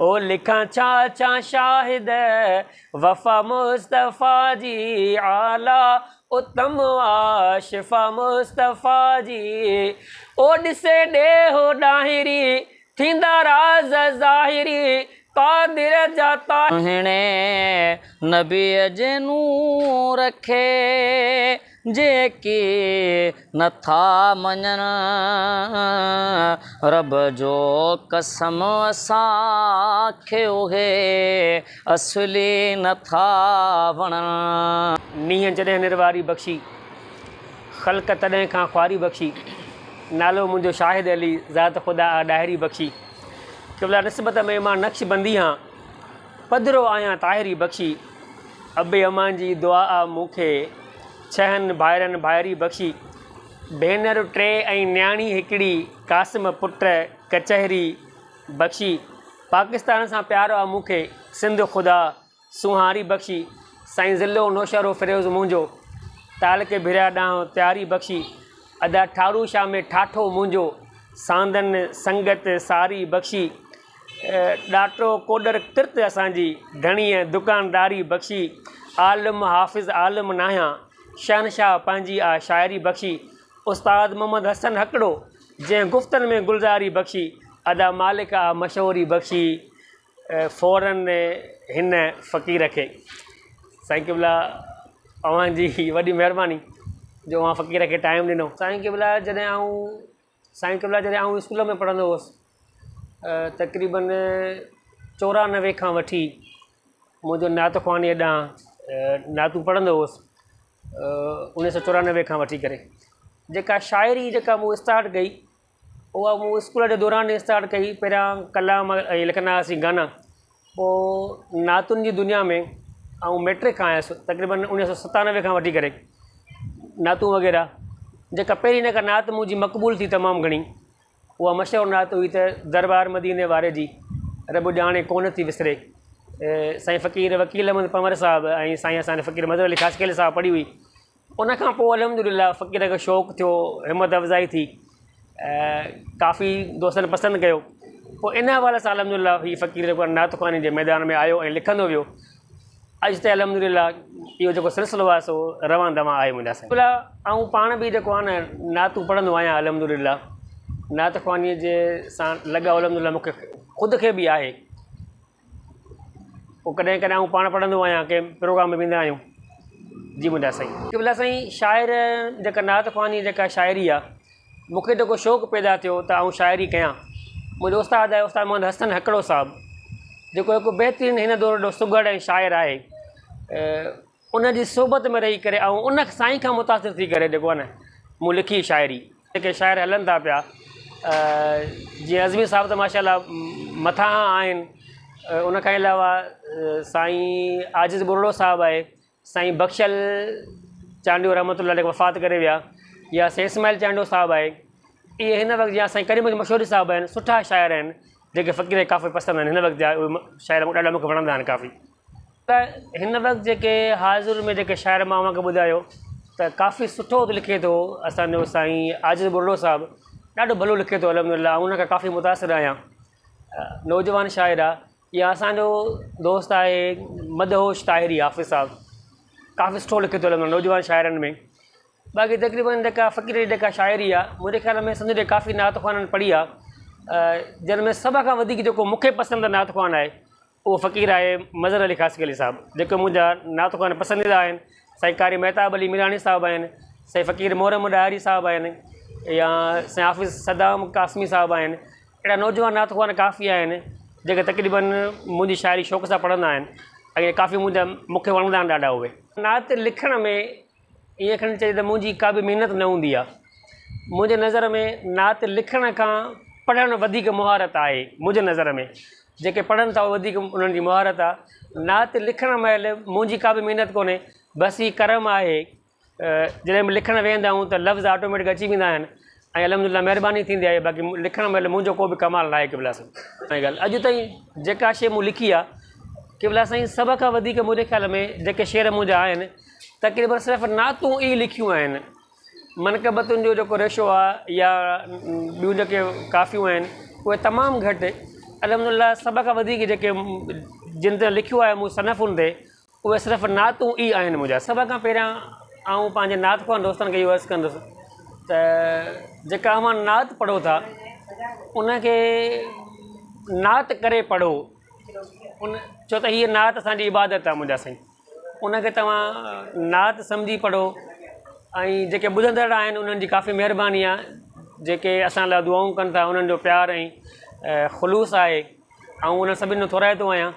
او لکان ڇا ڇا شاهد وفا مصطفيٰ جي اعليٰ اتم آ شفا مصطفيٰ جي او ڏسي ڏيهه ڏاهري ٿيندا راز ظاهري قادر جا تا. سهڻي نبيء جي نور کي جيڪي نٿا مڃن، رب جو قسم اسان کي اهي اصلي نٿا وڻن. نينهن جڏهن نرواري بخشي، خلق تڏهن کان خواري بخشي، نالو منهنجو شاهد علي، ذات خدا آ ڏاهري بخشي، قبلا نسبت ۾ مان نقشبندي هان، پڌرو آهيان طاهري بخشي، ابي امان جي دعا آ مون کي، ڇهن ڀائرن ڀائري بخشي، ڀينر ٽي ۽ نياڻي هڪڙي، قاسم پٽ ڪچهري بخشي، پاڪستان سان پيار آ مون کي، سنڌ خدا سونهاري بخشي، سائين ضلعو نوشهرو فيروز منهنجو، تعلقي ڀريا ڏانهن تياري بخشي، ادا ٺارو شاهه ۾ ٺاٺو منهنجو، ساندن سنگت ساري بخشي، ڏاٽو ڪوڏر ڪرت اسان جي، ڌڻيء دڪانداري بخشي، عالم حافظ عالم ناهيان، شهنشاهه پنهنجي آ شاعري بخشي، استاد محمد حسن هڪڙو، جنهن گفتن ۾ گلزاري بخشي، ادا مالڪ آ مشهوري بخشي، فورن هن فقير کي. سائين قبلا اوهان جي وڏي مهرباني جو اوهان فقير کي ٽائيم ڏنو. سائين قبلا جڏهن آئون سائين قبلا جڏهن آئون اسڪول ۾ پڙهندو هوس تقريبن 94 کان وٺي منهنجو نعت خوانيء ڏانهن نعتون پڙهندو هوس 1994 کان وٺي ڪري جيڪا شاعري جيڪا مون اسٽارٽ ڪئي اها مون اسڪول جي دوران اسٽارٽ ڪئي پهريان ڪلام ۽ لکندا هئاسين گانا پوء نعتن جي دنيا ۾ آئون ميٽرڪ کان آيس تقريبن 1997 کان وٺي ڪري نعتون وغيره جيڪا پهرين جيڪا نعت منهنجي مقبول ٿي تمام گهڻي اها مشهور نعت هئي ته دربار مديني واري جي رب ڄاڻي ڪونه ٿي وسري سائين فقير وڪيل احمد پنور صاحب ۽ سائين اسان جي فقير مظهر علي خاصخيلي صاحب پڙهي هئي ان کان پوء الحمد لله فقير کي شوق ٿيو همت افزائي ٿي ڪافي دوستن پسند ڪيو پوء ان حوالي سان الحمد لله هي فقير جيڪو آهي نعت خواني جي ميدان ۾ آيو ۽ لکندو ويو اڄ تائين الحمد لله اهو جيڪو سلسلو آهي سو روان دوان آهي منهنجا سائين. آئون پاڻ به جيڪو آهي نه نعتون پڙهندو آهيان الحمد لله نعت خواني جي سان لڳاء الحمد لله مون کي خود کي به آهي. پوء ڪڏهن ڪڏهن آئون پاڻ پڙهندو آهيان ڪنهن پروگرام ۾ ويندا آهيون جي منهنجا سائين. قبلا سائين شاعر جيڪا نعت خواني جيڪا شاعري آ مون کي جيڪو شوق پيدا ٿيو ته آئون شاعري ڪيان منهنجو استاد آهي استاد محمد حسن هڪڙو صاحب جيڪو هڪ بهترين هن دور جو سگهڙ ۽ شاعر آهي ان جي صحبت ۾ رهي ڪري آئون ان سائين کان متاثر ٿي ڪري جيڪو آهي نه مون لکي شاعري. جيڪي شاعر هلن ٿا پيا جيئن عزمي صاحب ته ماشاء الله مٿاهان آهن ان کان علاوه سائين عاجز ٻرڙو صاحب آهي سائين بخشل چانڊيو رحمت الله عليه وفات ڪري ويا يا سائين اسماعيل چانڊيو صاحب آهي اهي هن وقت جا سائين ڪريم مشوري صاحب آهن سٺا شاعر آهن جيڪي فقير کي ڪافي پسند آهن هن وقت جا اهي شاعر ڏاڍا مون کي وڻندا آهن ڪافي. ته هن وقت جيڪي حاضر ۾ جيڪي شاعر مان اوهان کي ٻڌايو ته ڪافي سٺو لکي ٿو اسان جو سائين عاجز ٻرڙو صاحب ڏاڍو ڀلو لکي ٿو الحمد لله آئون ان کان ڪافي متاثر آهيان نوجوان شاعر آهي يا اسان جو دوست آهي مدهوش طاهري حافظ صاحب ڪافي سٺو لکي ٿو الحمد لله نوجوان شاعرن ۾ باقي تقريبن جيڪا فقير جي جيڪا شاعري آهي منهنجي خيال ۾ سنڌ جي ڪافي نعت خوانن پڙهي آهي جن ۾ سڀ کان وڌيڪ جيڪو مون کي پسند نعت خوان آهي اهو فقير آهي مظهر علي خاصخيلي صاحب جيڪي منهنجا نعت خوان پسنديده آهن سائين قاري مهتاب علي ميراڻي صاحب آهن سائين فقير محرم ڏاهري صاحب آهن يا سائين حافظ صدام قاسمي صاحب آهن اهڙا نوجوان نعت خوان ڪافي آهن جيڪي تقريبن منهنجي شاعري شوق سان پڙهندا آهن ۽ ڪافي منهنجا مون کي وڻندا آهن ڏاڍا اهي. نعت لکڻ ۾ ائين کڻي چئجي ته منهنجي ڪا به محنت نه هوندي آهي. منهنجي نظر ۾ نعت لکڻ کان پڙهڻ وڌيڪ مهارت آهي منهنجي نظر ۾ جيڪي پڙهن ٿا اهي وڌيڪ انهن جي مهارت آهي. نعت لکڻ مهل منهنجي ڪا به محنت ڪونهي بس هي ڪرم آهي جڏهن به لکڻ ويهندا آهيون ته لفظ آٽوميٽڪ اچي ويندا آهن ۽ الحمد لله مهرباني ٿيندي آهي باقي لکڻ مهل منهنجو ڪو به ڪمال ناهي قبلا سائين. ڳالهه اڄ تائين جيڪا شيء مون لکي آهي قبلا سائين سڀ کان وڌيڪ منهنجي خيال ۾ جيڪي شعر منهنجا آهن تقريبن صرف نعتون ئي لکيون آهن منقبتن جو جيڪو ريشو آهي يا ٻيون جيڪي ڪافيون آهن اهي تمام گهٽ الحمدلله سڀ کان وڌيڪ جيڪي جن تي لکيو آهي مون صنفن تي اهي صرف نعتون ئي آهن منهنجا. سڀ کان پهريان آئون پنهنجي نعت خوان دوستن کي اهو عرض ڪندس ته جيڪا اوهان نعت پڙهو ٿا ان کي نعت ڪري پڙهو ان ڇو ته هيء نعت اسان جي عبادت آهي منهنجا سائين ان کي توهان نعت سمجهي پڙهو ۽ جيڪي ٻڌندڙ آهن انهن جي ڪافي مهرباني آهي جيڪي اسان لاء دعائون ڪن ٿا انهن جو پيار ۽ خلوص آهي آئون انهن سڀني جو ٿورائتو آهيان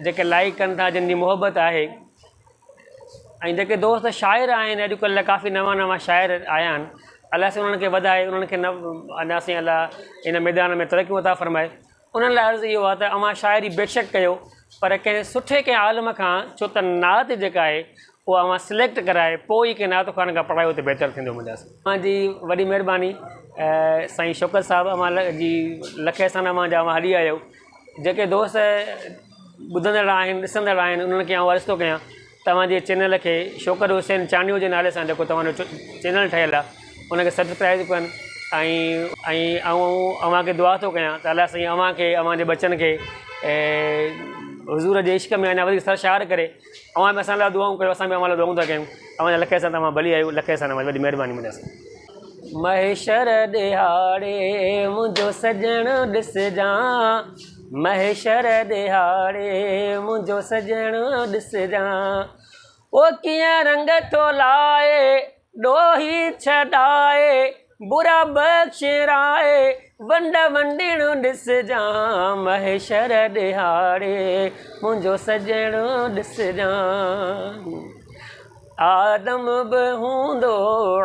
جيڪي لائيڪ ڪن ٿا جن جي محبت آهي ۽ جيڪي دوست شاعر آهن اڄڪلهه ڪافي نوان نوان شاعر آيا آهن الله سائين انهن کي وڌائي انهن کي اڃا سائين الله ان ميدان ۾ ترقيون عطا فرمائي انهن لاء عرض اهو آهي ته اوهان شاعري بيشڪ ڪيو پر ڪنهن سٺي ڪنهن عالم کان ڇو ته نعت جيڪا آهي اها اوهان سليڪٽ ڪرائي پوء ئي ڪنهن نعت خوان کان پڙهايو ته بهتر ٿيندو منهنجا سائين. اوهان جي وڏي مهرباني سائين شوڪت صاحب اوهان جي لک احسان اوهان جا اوهان هلي آيو جيڪي دوست ٻڌندڙ آهن ڏسندڙ آهن انهن کي آئون عرض ٿو ڪيان توهان جي چينل کي شوڪت حسين چانڊيو جي نالي سان جيڪو توهان جو چينل ٺهيل آهي ان کي سبسڪرائب ڪن ۽ ۽ آئون اوهان کي دعا ٿو ڪيان ته الله سائين اوهان کي اوهان جي ٻچن کي حضور جي عشق ۾ اڃا وڌيڪ سرشار ڪري اوهان به اسان لاء دعائون ڪيو اسان به اوهان لاء دعائون ٿا ڪيون اوهان جا لک احسان توهان ڀلي آيو لک احسان اوهان جي وڏي مهرباني منهنجا سائين. محشر ڏهاڙي منهنجو سڄڻ ڏسجان محشر ڏهاڙي منهنجو سڄڻ ڏسجان او ڪيئن رنگ ٿو لائي ڏوهي ڇڏائي برا بخشرائي ونڊ ونڊڻ ڏسجان محشر ڏهاڙي منهنجو سڄڻ ڏسجان آدم به هوندو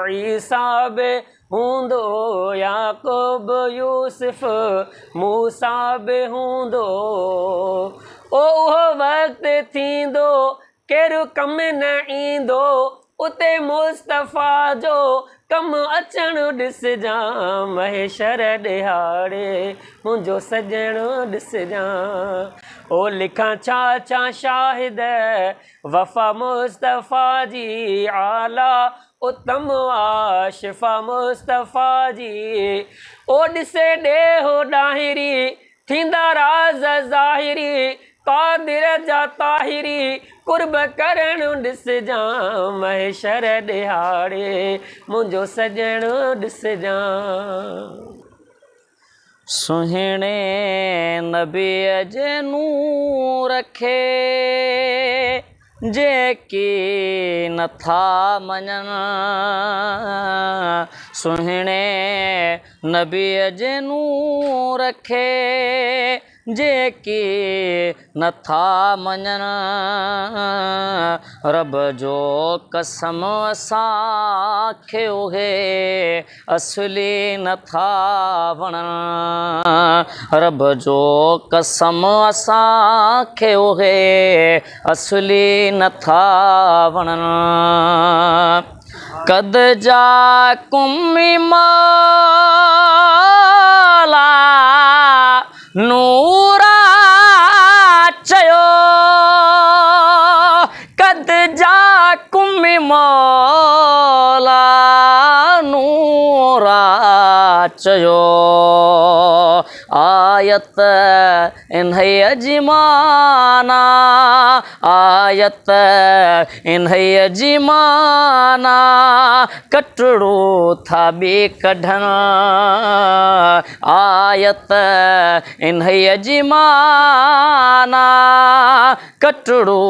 عيسيٰ به هوندو يعقوب يوسف موسيٰ به هوندو او اهو وقت ٿيندو ڪير ڪم نه ايندو اتي مصطفيٰ جو ڪم اچڻ ڏسجان محشر ڏهاڙي منهنجو سڄڻ ڏسجان او لکان ڇا ڇا شاهد وفا مصطفيٰ جي اعليٰ اتم آ شفا مصطفيٰ جي او ڏسي ڏيهه ڏاهري ٿيندا راز ظاهري قادر جا طاهري قرب ڪرڻ ڏسجان محشر ڏهاڙي منهنجو سڄڻ ڏسجان. سهڻي نبيء جي نور کي جيڪي نٿا مڃن سهڻي نبيء جي نور کي جيڪي نٿا مڃن رب جو قسم اسان کي اهي اصلي نٿا وڻن رب جو قسم اسان کي اهي اصلي نٿا وڻن قد جاءڪم مولا نورا چيو قد جاءڪم مولا نورا چيو آيت انهيء جي معنيٰ، آيت انهيء جي معنيٰ، ڪٽڙو ٿا ٻي ڪڍن، آيت انهيء جي معنيٰ، ڪٽڙو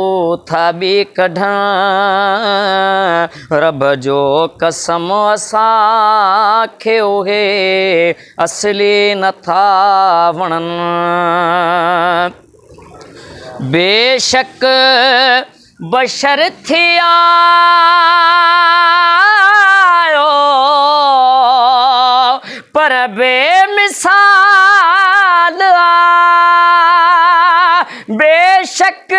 ٿا ٻي ڪڍن، رب جو قسم اسان کي اهي اصلي نٿا وڻن. بيشڪ بشر ٿي آيو پر بي مثال آ. بيشڪ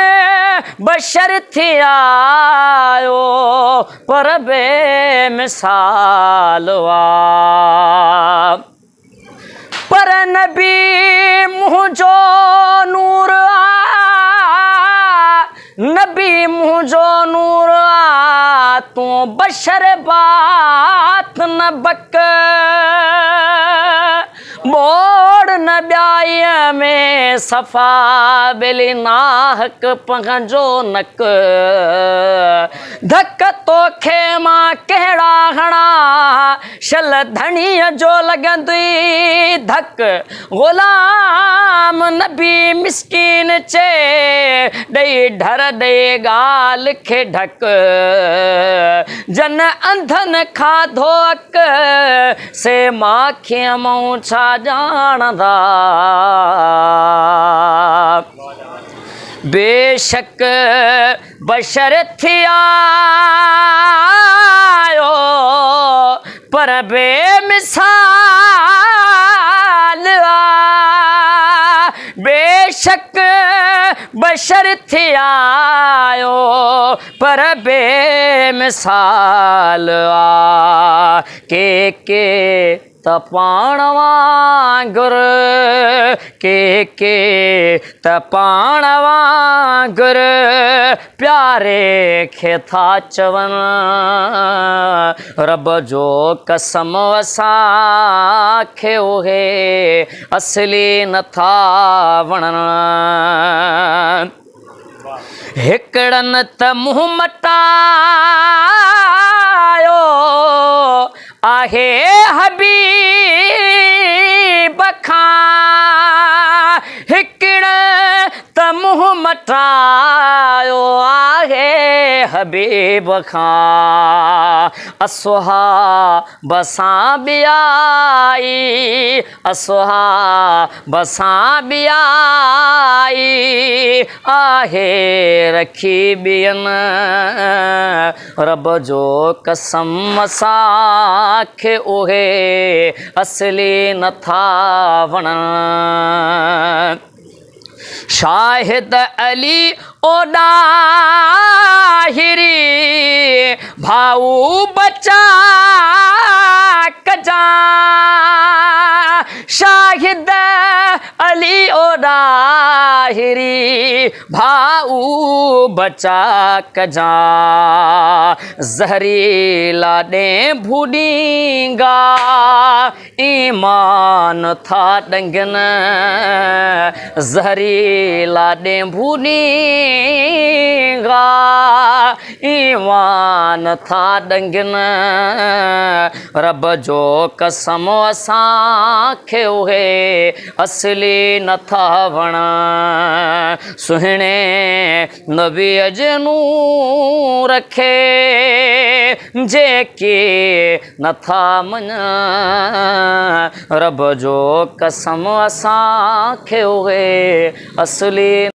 بشر ٿي آيو پر بي مثال آ. پر نبي منهنجو نور آ نبي منهنجو نور آ تون بشر بات نه بڪ ٻوڙ نه ٻيائي. سچائيء ۾ صفا ٻيلي ناحق پنهنجو نڪ ڌڪ توکي مان ڪهڙا هڻان شل ڌڻيء جو لڳندئي ڌڪ غلام نبي مسڪين چئي ڏئي ڍر ڏئي ڳالهه کي ڍڪ جن انڌن کاڌو اڪ سي ماکيء مئون ڇا ڄاڻندا. بيشڪ بشر ٿي آيو پر بي مثال آ. بيشڪ بشر ٿي آيو پر بي مثال آ. ڪي ڪي ته پاڻ وانگر، ڪي ڪي ته پاڻ وانگر پياري کي ٿا چون. رب جو قسم اسان کي اهي اصلي نٿا وڻن. هڪڙن ته منهن مٽايو آهي حبيب کان. هڪڙن ته منهن مٽايو آهي حبيب کان. اصحاب سان ٻيائي اصحاب سان ٻيائي آهي رکي ٻين رب جو قسم اسان کي اهي اصلي نٿا وڻن. شاهد علي اوڏاهري ڀائو بچا ڪجان شاهد علي اوڏاهري ڀائو بچا ڪجان زهريلا ڏينڀو ڏينگا ايمان ٿا ڏنگن، زهريلا ڏينڀو ڏينگا. ايمان ٿا ڏنگن، رب جو قسم اسان کي اهي اصلي نٿا وڻن. سهڻي نبيء جي نور کي جيڪي نٿا مڃن، رب جو قسم اسان کي اهي اصلي.